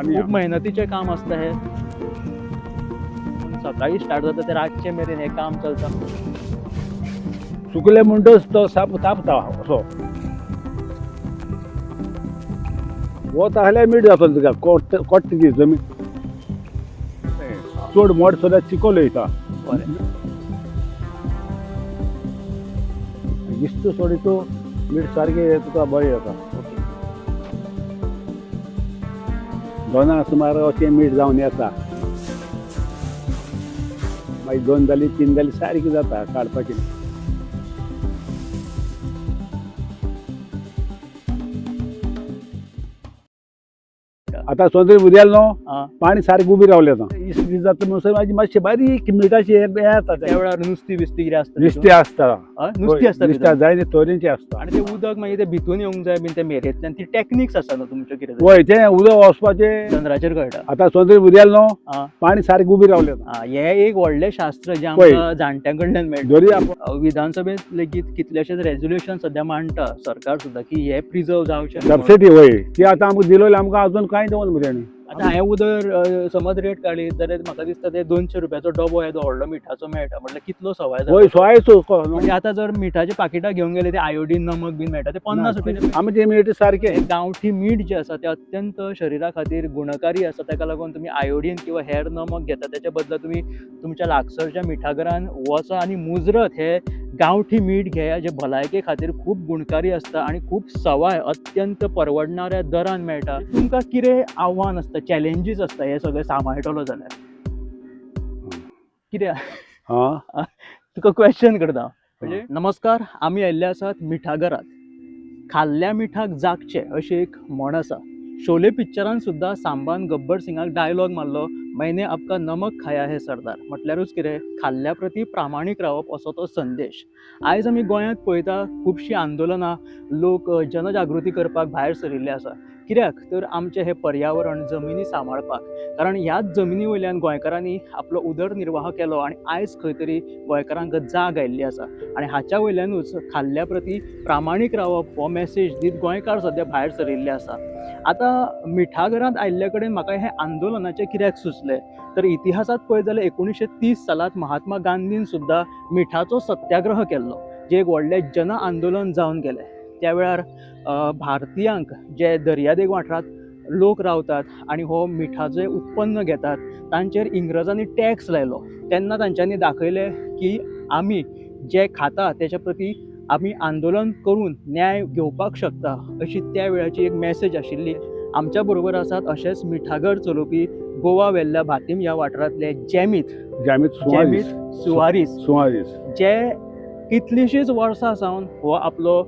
आमी खूब मेहनतीचें काम आसता हें. सकाळी स्टार्ट जाता ते रातचे मेरेन हें काम चलता. सुकले म्हणटच तो साप तापता असो वत आहल्यार मीठ जातलो तुका कोट कोट्ट ती जमीन चड मोड सुद्दां चिकोल वयता. बरें. गिस्त सोडी तूं मीठ सारकें तुका बरें जाता. ओके. दोना सुमार अशें मीठ जावन येता. मागीर 2 जाली 3 जाली सारकी जाता काडपाची. आतां सोंदरी उद्याल न्हू पाणी सारकें उबी रावलें आतां 20 दीस जाता म्हणसर मागीर मातशें बारीक मिठाचें हें येता. त्या वेळार नुस्ती बिस्ती कितें आसता? नुस्तें आसता. नुस्ती आसता. नुस्तें जाय ते तरेचें आसता. आनी तें उदक मागीर तें भितून येवंक जाय बीन ते मेरेंतल्यान ती टॅक्निक्स आसा न्हू तुमच्यो कितें? वय तें उदक वचपाचें चंद्राचेर कळटा. आतां सोंदरी उद्याल न्हू पाणी सारकें उबी रावलें. हें एक व्हडलें शास्त्र जें आमकां जाणट्यां कडल्यान मेळटा. दर्या विधानसभेंत लेगीत कितलेशेच रेजोल्युशन सद्या मांडटा सरकार सुद्दां की हे प्रिजर्व जावचें. सबसिडी वय ती आतां आमकां दिलोली आमकां अजून कांय दिवना मरे. आतां हांवें उदर समज रेट काडली जाल्यार म्हाका दिसता ते 200 रुपयाचो डबो येदो व्हडलो मिठाचो मेळटा, म्हटल्यार कितलो सवाय जाता. वय सवाय. म्हणजे आतां जर मिठाचे पाकिटां घेवन गेले ते आयोडीन नमक बीन मेळटा ते 50 रुपयाचे. आमचें मीठ सारकें गांवठी मीठ जें आसा तें अत्यंत शरिरा खातीर गुणकारी आसा. ताका लागून तुमी आयोडीन किंवा हेर नमक घेता त्याच्या बदला तुमी तुमच्या लागसरच्या मिठागरान वचा आनी मुजरत हे गांवठी मीठ घेया जें भलायके खातीर खूब गुणकारी आसता आनी खूब सवाय अत्यंत परवडणाऱ्या दरान मेळटा. तुमकां कितें आव्हान आसता, चॅलेंजीस आसता हे सगळें सांबाळटलो जाल्यार कितें? तुका क्वेश्चन करता म्हणजे. नमस्कार, आमी आयिल्ले आसात मिठागरात. खाल्ल्या मिठाक जागचें अशी एक म्हण आसा. शोले पिक्चरान सुद्दां सांबान गब्बर सिंगाक डायलॉग मारलो, मैंने आपका नमक खाया है सरदार. म्हटल्यारूच कितें, खाल्ल्या प्रती प्रामाणीक रावप असो तो संदेश. आयज आमी गोंयांत पळयता खुबशीं आंदोलनां, लोक जनजागृती करपाक भायर सरिल्ले आसा. कित्याक तर आमचें हें पर्यावरण जमिनी सांबाळपाक, कारण ह्याच जमिनी वयल्यान गोंयकारांनी आपलो उदरनिर्वाह केलो आनी आयज खंय तरी गोंयकारांक जाग आयिल्ली आसा. आनी हाच्या वयल्यानूच खाल्ल्या प्रती प्रामाणीक रावप हो मॅसेज दीत गोंयकार सद्या भायर सरिल्ले आसा. आतां मिठागरांत आयिल्ले कडेन म्हाका हें आंदोलनाचें कित्याक सुचलें तर इतिहासांत पळयत जाल्यार 1930 सालांत महात्मा गांधीन सुद्दां मिठाचो सत्याग्रह केल्लो, जें एक व्हडलें जन आंदोलन जावन गेलें. त्या वेळार भारतीयांक जे दर्यादेग वाठारांत लोक रावतात आनी हो मिठाचें उत्पन्न घेतात तांचेर इंग्रजांनी टॅक्स लायलो. तेन्ना तांच्यांनी दाखयलें की आमी जे खाता तेच्या प्रती आमी आंदोलन करून न्याय घेवपाक शकता, अशी त्या वेळाची एक मॅसेज आशिल्ली. आमच्या बरोबर आसात अशेंच मिठागर चलोवपी गोवा वेल्ल्या भातीम ह्या वाठारांतले जॅमीत जॅमीत सुवारीस, सुवारीस, जे कितलींशींच वर्सां सावन हो आपलो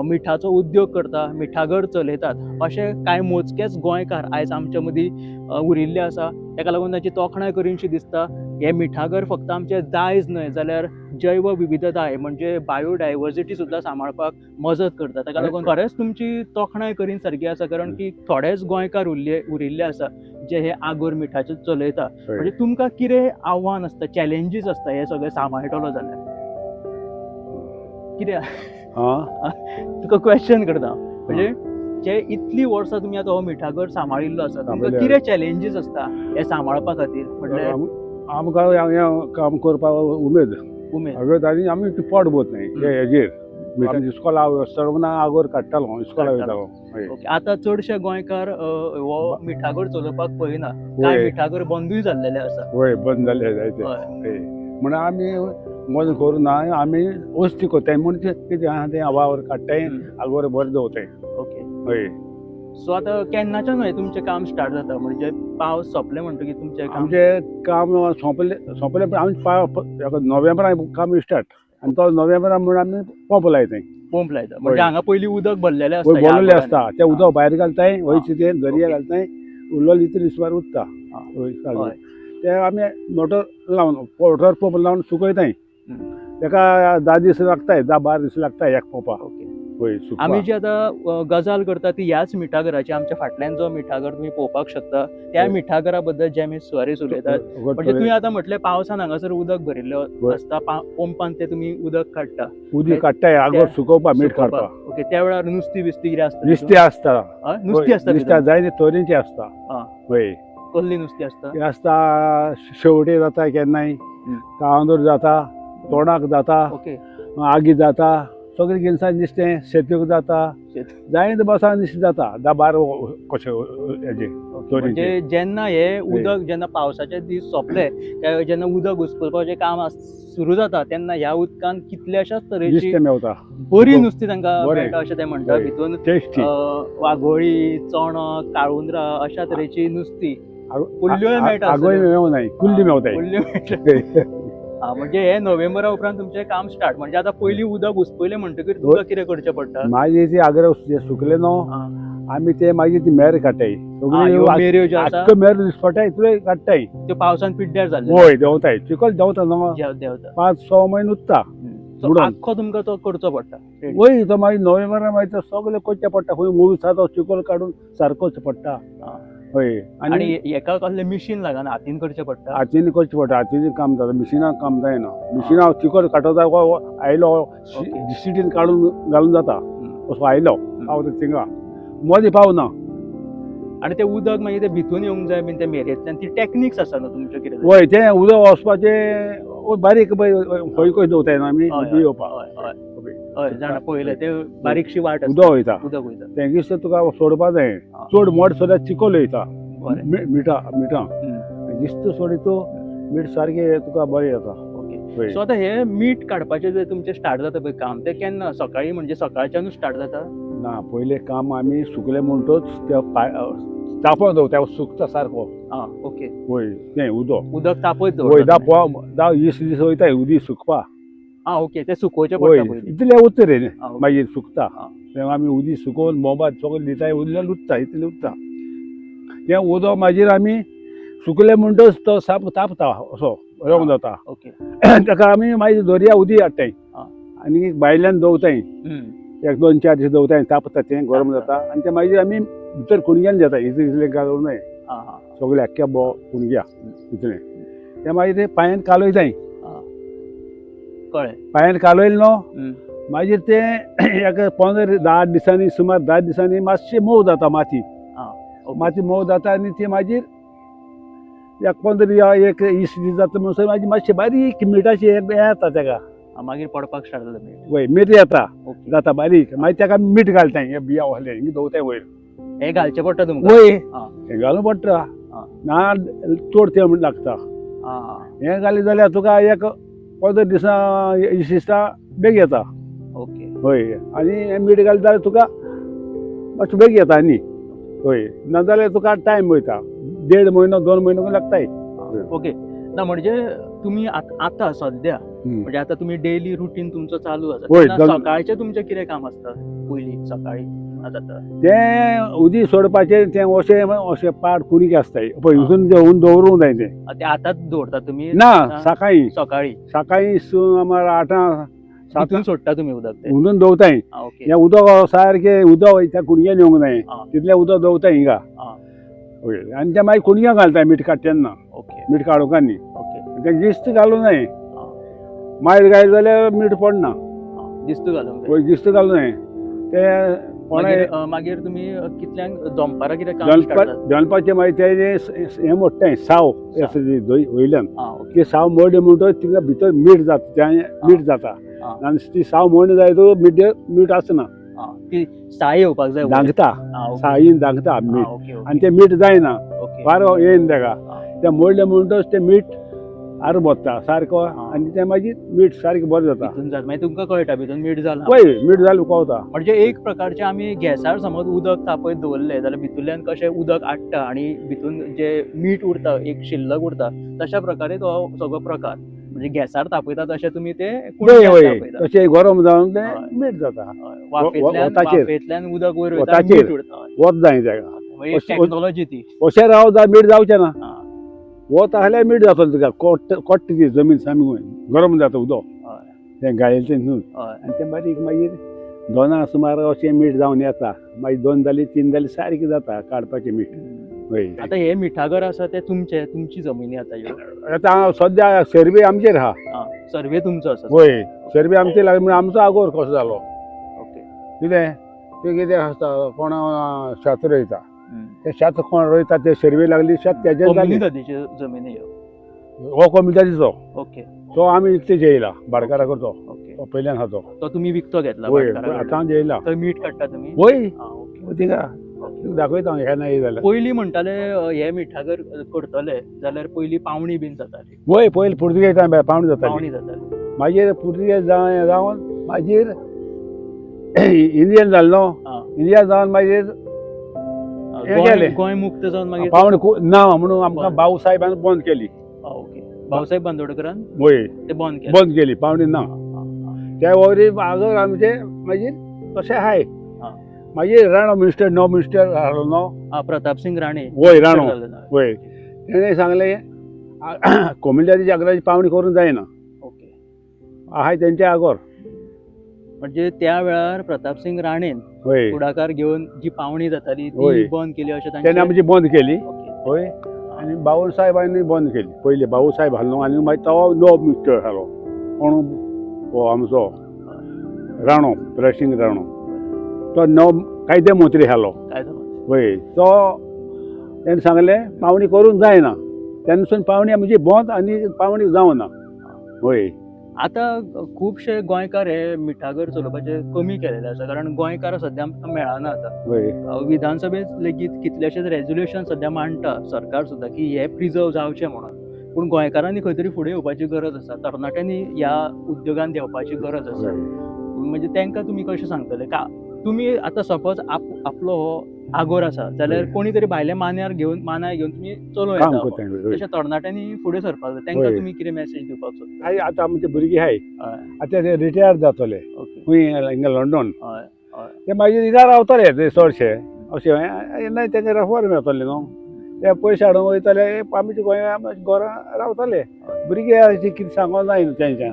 मिठाचो उद्योग करता, मिठागर चलयतात. अशे कांय मोजकेच गोंयकार आयज आमच्या मदीं उरिल्ले आसा. ताका लागून ताची तोखणाय करीनशी दिसता. हें मिठागर फक्त आमचें दायज न्हय जाल्यार जैव विविधताय म्हणजे बायोडायवर्सिटी सुद्दां सांबाळपाक मजत करता. ताका लागून खरेंच तुमची तोखणाय करीन सारकी आसा, कारण की थोडेच गोंयकार उरिल्ले आसा जे हे आगोर मिठाचे चलयता. म्हणजे तुमकां कितें आव्हान आसता, चॅलेंजीस आसता हे सगळें सांबाळटलो जाल्यार कितें? तुका क्वेश्चन करता म्हणजे जे इतली वर्सां तुमी आतां हो मिठागर सांबाळिल्लो आसा, तुमकां कितें चॅलेंजीस आसता हे सांबाळपा खातीर? म्हणल्यार आमकां हें काम करपाक उमेद उमेद आनी आमी पोट भरत न्हय हेजेर. इस्कोला सगळ्यांना आगोर काडटालो, इस्कोला वयतालो. आतां चडशे गोंयकार हो मिठागर चलोवपाक पळयना, कांय मिठागर बंदूय जाल्लेले आसा. वय बंद जाल्ले जायते. म्हणून आमी बंद करूं ना, आमी वस्ती करताय म्हूण कितें आहा तें वावर काडटाय, आगोर बरें दवरताय. ओके. हय. सो आतां केन्नाच्यान हें तुमचें काम स्टार्ट जाता? म्हणजे पावस सोंपले म्हणटकीर तुमचें काम? आमचें काम सोंपलें सोंपलें आमी नोव्हेंबरान काम स्टार्ट आनी तो नोव्हेंबरान म्हूण आमी पंप लायताय. पंप लायता म्हणजे हांगा पयलीं उदक भरलेलें आसता. भरलेलें आसता तें उदक भायर घालताय, वयचे तें दर्या घालताय, उरलेलें इतलें दिसभर उरता. हय, तें आमी मोटर लावन मोटर पंप लावन सुकयताय. ताका 10 दीस लागताय, 10-12 दीस लागताय एक पंपा. ओके. वय सुकपा. आमी जी आतां गजाल करता ती ह्याच मिठागराची, आमच्या फाटल्यान जो मिठागर तुमी पळोवपाक शकता त्या हय. मिठागरा बद्दल जेमिस सुवारीस उलयतात. म्हणजे तुवें आतां म्हटलें पावसान हांगासर उदक भरिल्लें आसता, पंपान ते तुमी उदक काडटा, उदक काडटाय आगोर सुकोवपा मीठ काडपा. ओके, त्या वेळार नुस्ती बिस्ती कितें आसता? नुस्तें आसता, नुस्ती आसता, नुस्तें जायते तरेचें आसता. वय कसली नुस्ती आसता? आसता शेवटे जाता केन्नाय, काळंदूर जाता, तोंडाक जाता, आगी जाता, सगळें जिनसां नुस्तें शेतीक जाता, जायते बसा नुस्तें जाता 10-12 कशें हेजें. म्हणजे जेन्ना हे उदक जेन्ना पावसाचे दीस सोंपले जेन्ना उदक घुसपपाचें काम सुरू जाता तेन्ना ह्या उदकान कितल्याशाच तरेची नुस्तें मेवता, बरी नुस्ती तांकां मेळटा अशें ते म्हणटा. भितून टेस्टी वाघोळी, चणक, काळुंदरां अशा तरेची नुस्ती, कुल्ल्योय मेळटा. आगोळी मेवनाय, कुल्ली मेवताय. कुल्ल्यो मेळटा. म्हणजे हे नोव्हेंबरा उपरांत तुमचें काम स्टार्ट. म्हणजे आतां पयलीं उदक घुसपयलें म्हणटकीर तुमकां कितें करचें पडटा? मागीर ती आग्रो सुकले न्हू आमी ते मागीर ती मेर काडटाय, मेऱ्यो ज्यो आसा मेर दिसपटाय इतल्यो काडटाय, त्यो पावसान पिड्ड्यार जाल्ले. वय देंवताय, चिखल देंवता न्हू, देंवता 5-6 म्हयने उरता. आख्खो तुमकां तो करचो पडटा. वय तो मागीर नोव्हेंबरा मागीर तो सगळें करचें पडटा, खंय मूळ आसा तो चिखल काडून सारको करचो पडटा. हय, आनी एका कसलें मिशीन लागना, हातीन करचें पडटा. हातीन करचें पडटा, हातीन काम जाता, मिशिनाक काम जायना. मिशिनाक चिखल काडटा आयलो सिटीन काडून घालून जाता, असो आयलो पावता थिंगा मदीं पावना. आनी तें उदक मागीर तें भितून येवंक जाय बीन त्या मेरेंतल्यान, ती टॅक्निक्स आसा न्हू तुमच्यो कितें? वय, तें उदक वचपाचें बारीक खंय खंय दवरताय न्हू आमी उदक येवपाक. हय जाणा, पळयलें ते बारीकशी वाट उदक वयता, उदक वयता तें तुका सोडपा जाय. चड मोड सोडल्यार चिखल वयता, मिठा मिठा जिस्त सोडितो मीठ सारकें तुका बरें जाता. ओके, सो आतां हें मीठ काडपाचें जें तुमचें स्टार्ट जाता पळय काम, तें केन्ना? सकाळीं म्हणजे सकाळच्यानूच स्टार्ट जाता? ना, पयलें काम आमी सुकलें म्हणटच त्या तापोवन दवरता, सुकता सारको. आं ओके. वय तें उदक उदक तापयत दवरता. वय 10-20 दीस वयता उदीक सुकपा. आं ओके, तें सुकोवचें पडटा पयलीं. इतलें उरता रे, मागीर सुकता. तें आमी उदीक सुकोवन बोंबात सगळें दिताय, उरलें उरता, इतलें उरता तें उदक. मागीर आमी सुकलें म्हणटच तो साप तापता, असो रंग जाता. ओके, ताका आमी मागीर दर्या उदीक हाडटाय आनी भायल्यान दवरताय, 1-2-4 दीस दवरताय, तापता तें गरम जाता. आनी तें मागीर आमी भितर कुणग्यान जाता, इतलें इतलें घालूं न्हय सगळें आख्ख्या बो कुणग्या इतलें. तें मागीर तें पांयान कालयताय. कळ्ळें, पांयान कालयलें न्हू मागीर तें एक 15-10 दिसांनी, सुमार 10 दिसांनी मातशें मोव जाता माती. माती मोव जाता आनी ती मागीर एक 15-20 दीस जाता म्हणसर मागीर मातशें बारीक मिठाचें हें येता तेका. मागीर पडपाक स्टार्ट जाता मीठ. वय मीठ येता, जाता बारीक. मागीर तेका मीठ घालताय, हे बिया वसलें हिंगा दवरताय वयर. हें घालचें पडटा तुमकां? वय हें घालूं पडटा, ना चड तें म्हण लागता. हें घालें जाल्यार तुका एक 15 दिसां 20 दिसां बेग येता. ओके. हय, आनी हें मीठ घालें जाल्यार तुका मातशें बेग येता न्ही. हय, नाजाल्यार तुका टायम वयता, 1.5 म्हयनो 2 म्हयनो लागताय. ओके, ना म्हणजे तुमी आतां सद्या म्हणजे आतां तुमी डेली रुटीन तुमचो चालू आसा, सकाळचें तुमचें कितें काम आसता पयलीं सकाळीं जाता तें उदीक सोडपाचें? तें अशें अशें पाड कुणीक आसताय पळय, हितून जेवण दवरूंक जाय तें. तें आतांच दवरता तुमी? ना, सकाळीं. सकाळीं सकाळीं सुमार 8-7 सोडटा तुमी उदक? हुंदून दवरताय. हें उदक सारकें उदक त्या कुणग्यान येवंक जाय, तितलें उदक दवरताय हिंगा. आनी तें मागीर कुणग्या घालताय मीठ काडटा तेन्ना. मीठ काडूंक न्ही, तें गिस्त घालूं जाय. मागीर घायलें जाल्यार मीठ पडना. गिस्त घालूंक जाय, गिस्त घालूं जाय तें. मागीर तुमी कितल्यांक दनपारां कितें काम? दनपारचें मागीर तें हें मोडटाय साव वयल्यान, ती साव मोडली म्हणटकच तिका भितर मीठ जाता, तें मीठ जाता. आनी ती साव मोडली जाय तो मीठ मीठ आसना, ती साय येवपाक जाय, धांकता, सायीन धांकता मीठ. आनी तें मीठ जायना, वारो येयन तेका. तें मोडलें म्हणटकच तें मीठ आर बोत्ता सारको, आनी तें मागीर मीठ सारकें बरें जाता. मागीर तुमकां कळटा भितून मीठ जालां. वय मीठ जालें कळटा. म्हणजे एक प्रकारचें आमी गॅसार समज उदक तापयत दवरलें जाल्यार भितूरल्यान कशें उदक आडटा आनी भितून जें मीठ उरता, एक शिल्लक उरता, तशा प्रकारे तो सगळो प्रकार म्हणजे गॅसार तापयता तशें तुमी तें तशें गरम जावन तें मीठ जाता. वाफेंतल्यान उदक वयर वता, मीठ उरता, वत जाय तेका. टेक्नॉलॉजी ती. अशें राव जाल्यार मीठ जावचें ना, वत आहल्यार मीठ जातलें तुका. कोट्ट ती जमीन सामकी गरम जाता उदक तें गायेलें तें न्हू. आनी तें बारीक मागीर दोना सुमार अशें मीठ जावन येता. मागीर 2 जाली 3 जाली सारकें जाता काडपाचें मीठ. हय. आतां हे मिठागर आसा ते तुमचे, तुमची जमिनी आतां ह्यो? आतां सद्या सर्वे आमचेर आहा. सर्वे तुमचो आसा? हय, सर्वे आमचेर लागले म्हणून आमचो आगोर कसो जालो. ओके. कितें तें कितें आसता, कोण शेत रोयता, तें शेत कोण रोयता ते सर्वे लागली शेत तेजें जालें. कोमुनिदादीच्यो जमिनी ह्यो? हो कोमुनिदादीचो. ओके. तो आमी विकते जेयला भाटकारा करतो. ओके. तो पयल्यान आहा तो. तो तुमी विकतो घेतला? वय, आतां जेयला. थंय मीठ काडटा तुमी? वय, थिंगा दाखयता हें ना जाल्यार. पयलीं म्हणटाले हे मिठागर करतले जाल्यार पयलीं पावणी बीन जाताली. वय, पयलीं पुर्तुगेज टायमार पावणी जाताली. पावणी जाताली. मागीर पुर्तुगेज जावन मागीर इंडियन जालो न्हू, इंडियन जावन मागीर गेलें गोंय मुक्त जावन मागीर पावणी ना म्हणून आमकां भाऊसाहेबान बंद केली. ओके. भाऊसाहेब बांदोडकरान वय ते बंद केली, बंद केली पावणी ना. त्या वरी आगर आमचे मागीर तशें आहाय. मागीर राणो मिनिस्टर, नो मिनिस्टर आहलो न्हू, प्रतापसिंग राणे. वय राणो. वय, तेणें सांगलें कोमुनिदादीच्या आगराची पावणी करूंक जायना. ओके. आहाय तेंचे आगोर. म्हणजे त्या वेळार प्रतापसिंग राणेन फुडाकार घेवन जी पावणी जाताली ती बंद केली अशें तेणें आमची बंद केली. हय. आनी बाबूसाहेबांनी बंद केली पयलीं. बाबूसाहेब हालो आनी मागीर तो नो मिनिस्टर हालो कोण हो आमचो राणो, प्रतापसिंग राणो, तो नव कायदे मंत्री हालो. वय, तो तेणें सांगलें पावणी करूंक जायना. तेन्नासून पावणी आमची बंद आनी पावणी जावना. वय. आतां खुबशे गोंयकार हे मिठागर चलोवपाचे कमी केलेले आसा, कारण गोंयकार सद्या आमकां मेळना आतां. विधानसभेंत लेगीत कितलेशेच रेजोल्युशन सद्या मांडटा सरकार सुद्दां की हे प्रिजर्व जावचे म्हणून, पूण गोंयकारांनी खंय तरी फुडें येवपाची गरज आसा, तरणाट्यांनी ह्या उद्योगान देंवपाची गरज आसा. म्हणजे तांकां तुमी कशें सांगतले का तुमी आतां सपोज आपलो हो आगोर आसा जाल्यार कोणी तरी भायल्या मान्यार घेवन मानाय घेवन तुमी चलोवं येता, तशें तरणाट्यांनी फुडें सरपाक जाय, तांकां तुमी कितें मॅसेज दिवपाक सोदता? आतां आमचे भुरगीं आहाय, आतां ते रिटायर जातले खंय हिंगा लंडन, ते मागीर हिंगा रावतले ते चडशे अशें ना, तेंका रफार मेळटले न्हू, ते पयशे हाडून वयतले आमच्या गोंया घरां रावतले. भुरगीं कितें सांगोंक जाय न्हू तेंच्या.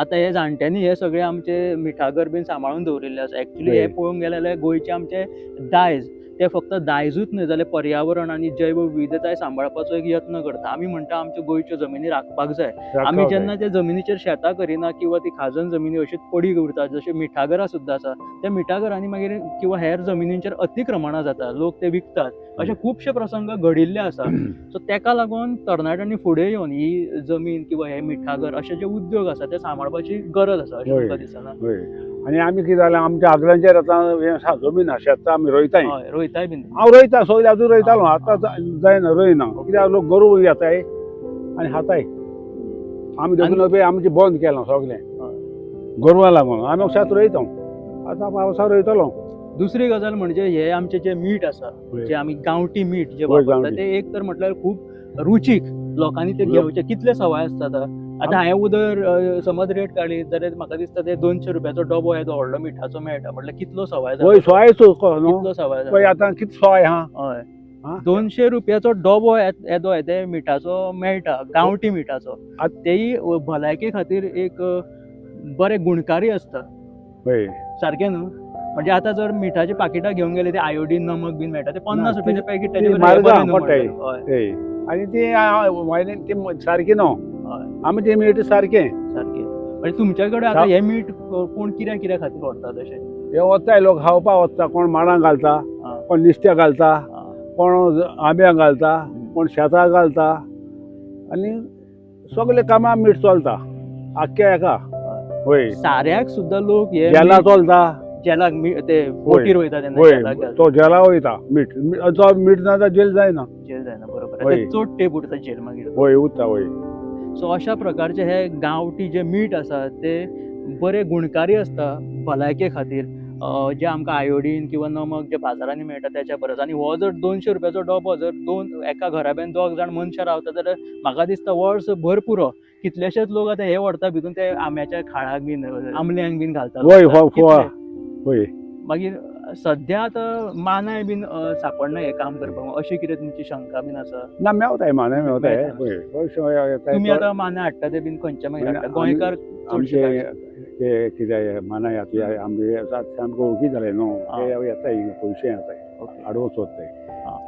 आतां हे जाणट्यांनी हे सगळे आमचे मिठागर बीन सांबाळून दवरिल्ले आसा. एक्चुली हे पळोवंक गेले जाल्यार गोंयचे आमचे दायज, ते फक्त दायजूच न्हय जाल्यार पर्यावरण आनी जैव विविधताय सांबाळपाचो एक यत्न करता. आमी म्हणटा आमच्यो गोंयच्यो जमिनी राखपाक जाय. आमी जेन्ना त्या जमिनीचेर शेतां करिना किंवा ती खाजन जमिनी अशीच पडीक उरता, जशें मिठागरां सुद्दां आसा, त्या मिठागरांनी मागीर किंवा हेर जमिनींचेर अतिक्रमणां जाता, लोक ते विकतात, अशे खुबशे प्रसंग घडिल्ले आसा. सो तेका लागून तरणाट्यांनी फुडें येवन ही जमीन किंवा हे मिठागर अशे जे उद्योग आसा ते सांबाळपाची गरज आसा अशें तुमकां दिसना? आनी आमी कितें जालें, आमच्या आगरांचेर आतां हें आसा जमीन आसा, शेतां आमी रोयताय. रोयताय बीन? हांव रोयता, सगळें आजून रोयतालो, आतां जायना, रोयना कित्याक लोक गोरू येताय आनी खाताय. आमी देखून आमचें बंद केलां सगळें गोरवां लागून. आमी शेत रोयता, आतां पावसा रोयतलो. दुसरी गजाल म्हणजे हे आमचे जे मीठ आसा, जे आमी गांवठी मीठ जे वापरता ते एक तर म्हटल्यार खूब रुचीक, लोकांनी ते घेवचे, कितले सवाय आसता. आतां हांवें उदर समज रेट काडली जाल्यार म्हाका दिसता ते 200 रुपयाचो डबो येदो व्हडलो मिठाचो मेळटा, म्हटल्यार कितलो सवाय जाता. कितलो सवाय जाता आतां, कितलो सवाय आहा. हय, 200 रुपयाचो डबो येदो ते मिठाचो मेळटा, गांवठी मिठाचो, तेय भलायके खातीर एक बरें गुणकारी आसता. सारकें न्हू? म्हणजे आतां जर मिठाची पाकिटां घेवन गेले ते आयोडीन नमक बीन मेळटा, ते 50 रुपयाचें पॅकेट ताजें. आनी ती सारकी न्हू, आमचें मीठ सारकें सारकें. म्हणजे तुमच्या कडेन आतां हें मीठ कोण कित्या कित्या खातीर व्हरता? तशें हे वताय लोक खावपाक वता, कोण माडांक घालता, कोण नुस्त्याक घालता, कोण आंब्यांक घालता, कोण शेताक घालता, आनी सगळे कामां मीठ चलता आख्ख्या हेका. वय, साऱ्याक सुद्दां लोक हे जेला चलता, जेलाक ते बोटीर वयता तेन्ना तो जेला वयता मीठ, तो मीठ ना जाल्यार जेल जायना. जेल जायना, बरोबर. चड तेप उरता जेल मागीर. वय उरता. वय. सो अशा प्रकारचे हे गांवठी जे मीठ आसा ते बरे गुणकारी आसता भलायके खातीर, जे आमकां आयोडीन किंवा नमक जे बाजारांनी मेळटा त्याच्या परस. आनी हो जर 200 रुपयाचो डबो जर दोन एका घराब्यान 2 जाण मनशां रावता जाल्यार म्हाका दिसता वर्स भर पुरो. कितलेशेच लोक आतां हे व्हरता भितून ते आंब्याच्या खाळाक बीन आमल्यांक बीन घालतात. वय. मागीर सद्या आतां मानाय बीन सापडना हें काम करपाक, अशी कितें तुमची शंका बीन आसा? ना, मेवताय मानाय मेवताय. तुमी आतां मानाय हाडटा ते बीन खंयच्या मागीर हाडटा? गोंयकार आमचे ते कितें मानाय आमगे सामको वळखी जाले न्हू ते येता पयशे येताय आडवो सोदताय.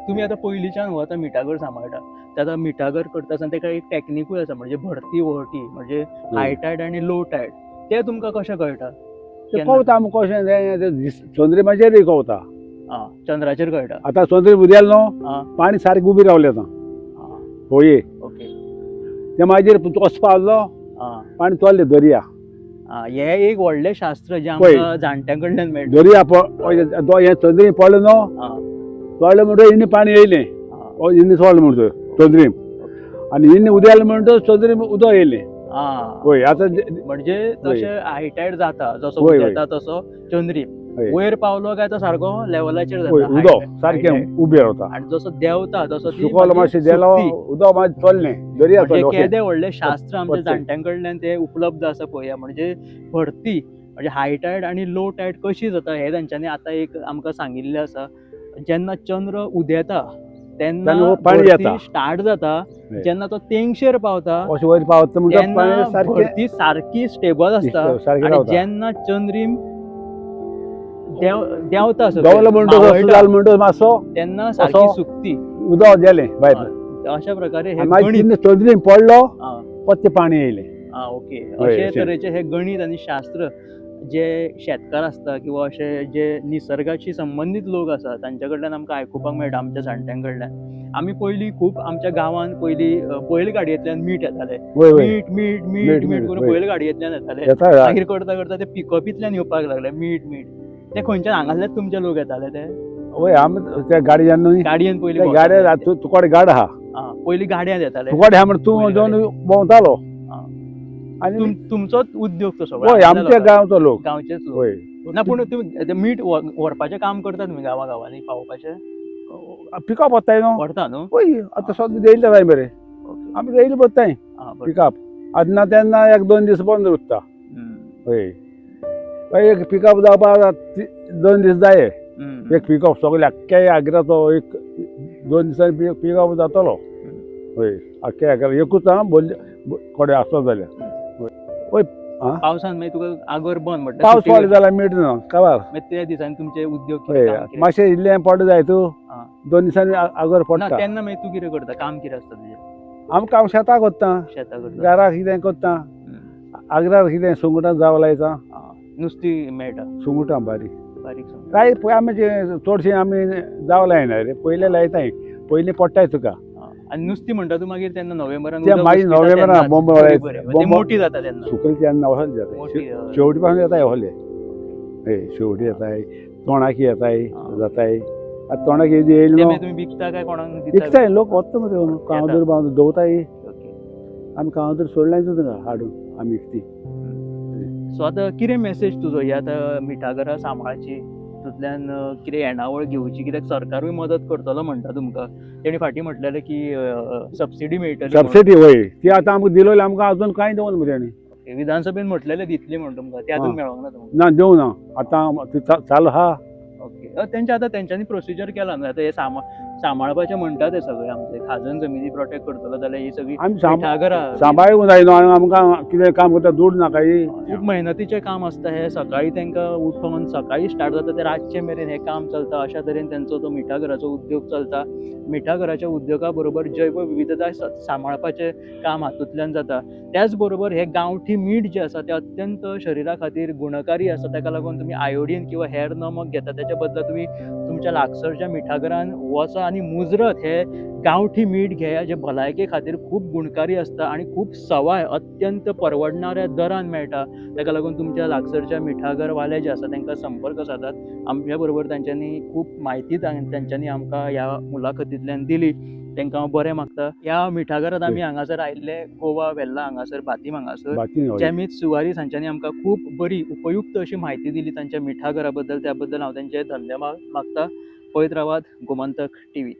तुमी आतां पयलींच्यान हो आतां मिठागर सांबाळटा, ते आतां मिठागर करता आसतना तेका एक टॅक्निकूय आसा, म्हणजे भरती व्हळटी, म्हणजे हाय टायड आनी लो टायड, ते तुमकां कशें कळटा? ते कवता आमकां कशें चंद्रिमाचेरूय कवता. चंद्राचेर कळटा. आतां चंद्रीम उदेल न्हू पाणी सारकें उबी रावलें आतां होळये. ओके. ते मागीर कसो पावलो पाणी चल्लें दर्या. हे एक व्हडलें शास्त्र जें आमकां जाणट्यां कडल्यान मेळटा. दर्या हें चंद्रीम पडलें न्हू, चोडलें म्हणटकीर इन्नी पाणी येयलें, इन्नी सोडलें म्हणटकीर चंद्रीम, आनी इन्नी उदेल म्हणटकीर चंद्रीम उदक येयलें. हय आतां म्हणजे तशें हाय टायड जाता, जसो उदेता तसो चंद्रीम वयर पावलो काय तो सारको लेवलाचेर जाता, उदक सारकें उबें रावता, आनी जसो देंवता तसो सुकलो मातशें देलो उदक मातशें चल्लें दर्या. केदें व्हडलें शास्त्र आमच्या जाणट्यां कडल्यान तें उपलब्ध आसा पळया. म्हणजे भरती म्हणजे हाय टायड आनी लो टायड कशी जाता हें तांच्यांनी आतां एक आमकां सांगिल्लें आसा. जेन्ना चंद्र उदेता तेन्ना भरती स्टार्ट जाता, जेन्ना तो तेंगशेर पावता तेन्ना भरती सारकी स्टेबल आसता, आनी जेन्ना चंद्रीम देंवता मातसो तेन्ना सारकी सुकती, उदक गेलें भायर. अशा प्रकारे हे चंद्रीम पडलो परतें पाणी येयलें. ओके. अशे तरेचे हे गणित आनी शास्त्र जे शेतकार आसता किंवा अशे जे निसर्गाशी संबंदीत लोक आसा तांच्या कडल्यान आमकां आयकुपाक मेळटा. आमच्या जाणट्यां कडल्यान आमी पयलीं खूब आमच्या गांवांत पयलीं बैलगाडयेंतल्यान मीठ येतालें, मीठ मीठ मीठ मीठ करून बैलगाडयेंतल्यान येतालें. मागीर करता करता ते पिकअपींतल्यान येवपाक लागले मीठ मीठ. ते खंयच्यान हांगासरल्याच तुमचे लोक येताले ते? हय, आमी त्या गाडयेन न्हय, गाडयेन पयलीं गाडये तुकडे गाड आहा, पयलीं गाडयेन येताले, तुकडे आहा म्हण तूं जावन भोंवतालो. आनी तुमचोच उद्योग तो सगळो? हय, आमच्या गांवचो लोक, गांवचेच लोक. हय. ना पूण तुमी मीठ व्हरपाचें काम करता तुमी गांवा गांवांनी पावोवपाचें? पिकअप वताय न्हू? व्हरता न्हू? हय, आतां सद्दां येयले जाय मरे, आमी येयले वताय पिकअप. आतां ना तेन्ना एक दोन दीस बंद उरता. हय, एक पिकअप जावपाक 2 दीस जाय, एक पिकअप सगळे आख्ख्या आग्राचो एक 2 दिसांनी पिकअप जातलो. हय, आख्ख्या आग्रा एकूच आं बोल्ले कोडे आसलो जाल्यार. हय, पावसान मागीर तुका आगर बंद म्हणटा, पावस पडलो जाल्यार मीठ ना काबार. मागीर त्या दिसांनी तुमचे उद्योग मातशें इल्लें पडलें जाय तूं 2 दिसांनी आगर पडटा तेन्ना मागीर तूं कितें करता? काम कितें आसता तुजें? आमकां हांव शेतां करता, शेतां करता, घराक कितें करता, आगरार कितें सुंगटां जावं लायता, नुस्तीं मेळटा, सुंगटां बारीक बारीक काय आमी चडशीं आमी जावं लायना रे, पयलें लायताय, पयलीं पडटाय तुका. आनी नुस्तीं म्हणटा तूं मागीर तेन्ना नोव्हेंबरान, मागीर नोव्हेंबरान बोंबो मोटी जाता तेन्ना, सुकली तेन्ना वसत जाता, शेवटी पासून येताय ओले, हय शेवटी येताय, तोणाकी येताय जाताय. आतां तोणाकी येयली न्हू तुमी विकता काय कोणाक? विकताय लोक वता मरे, कावदूर बावदूर दवताय, आमी कावदूर सोडलाय तुका हाडून आमी विकती. सो आतां कितें मेसेज तुजो ही आतां मिठागरां सांबाळची, तितूंतल्यान कितें येणावळ घेवची, कित्याक सरकारूय मदत करतलो म्हणटा तुमकां, तेणी फाटीं म्हटलेलें की सबसिडी मेळटली. सबसिडी वय ती आतां आमकां दिलोली, आमकां अजून कांय दिवना मरे तेणी. विधानसभेन म्हटलेलें दितली म्हण तुमकां, ते अजून मेळोंक ना तुमकां? ना दिवं ना, आतां चालू आहा. ओके, तेंच्या आतां तेंच्यांनी प्रोसिजर केला न्हू, आतां हे सांबाळपाचें म्हणटा ते सगळे आमचे खाजन जमिनी प्रोटेक्ट करतलो जाल्यार ही सगळी आमी सांबाळूंक जाय न्हू, आमकां कितें काम करता दूड ना काही, खूब मेहनतीचें काम आसता हें. सकाळीं तांकां उठोवन सकाळीं स्टार्ट जाता ते रातचे मेरेन हें काम चलता. अशा तरेन तेंचो तो मिठागराचो उद्योग चलता. मिठागराच्या उद्योगा बरोबर जैव विविधताय सांबाळपाचें काम हातूंतल्यान जाता. त्याच बरोबर हें गांवठी मीठ जें आसा तें अत्यंत शरिरा खातीर गुणकारी आसा. ताका लागून तुमी आयोडीन किंवा हेर नमक घेता त्याच्या बदला तुमी तुमच्या लागसरच्या मिठागरान वचा आनी मुजरत हे गांवठी मीठ घेया, जे भलायके खातीर खूब गुणकारी आसता आनी खूब सवाय, अत्यंत परवडणाऱ्या दरान मेळटा. ताका लागून तुमच्या लागसरच्या मिठागरवाले जे आसा तांकां संपर्क सादात. आमच्या बरोबर तांच्यांनी खूब म्हायती तांच्यांनी आमकां ह्या मुलाखतींतल्यान दिली, तांकां हांव बरें मागता. ह्या मिठागरांत आमी हांगासर आयिल्ले, गोवा वेल्ला हांगासर, बातीम हांगासर, जेमीत सुवारीस हांच्यांनी आमकां खूब बरी उपयुक्त अशी म्हायती दिली तांच्या मिठागरा बद्दल. त्या बद्दल हांव तांचे धन्यवाद मागता. पळयत रावात गोमंतक टीव्ही.